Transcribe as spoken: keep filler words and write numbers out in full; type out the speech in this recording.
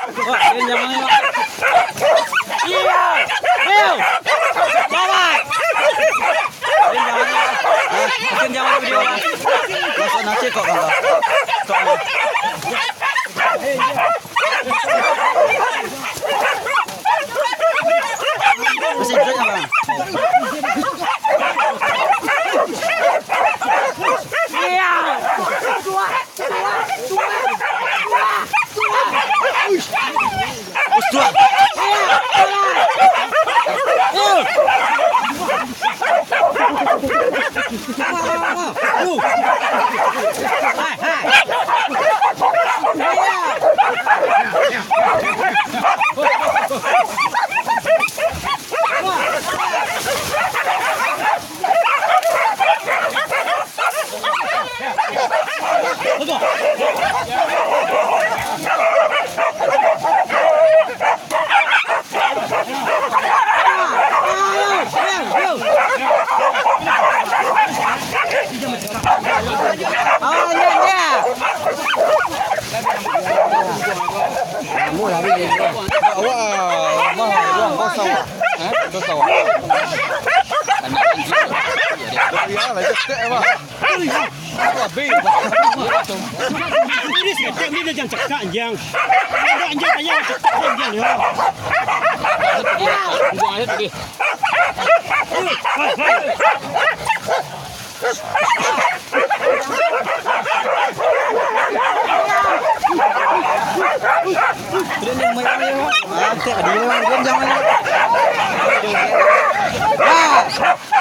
Wah, jangan, jangan, jangan. Iya. Ayo. Jangan. Jangan, jangan, jangan. Hah? Jangan, jangan video lah. Masuk nanti kok, Bang. Kok. Masih hidup, Bang? Iya. Awak, mah, mah, mah, sawah. Hah? Itu sawah. Iya, lah, cetek, Bang. Habis. Ini seketek ni dah jangan cakap, anjing. Ada anjing payah cakap, anjing, ya. Buang aja tadi. Ah.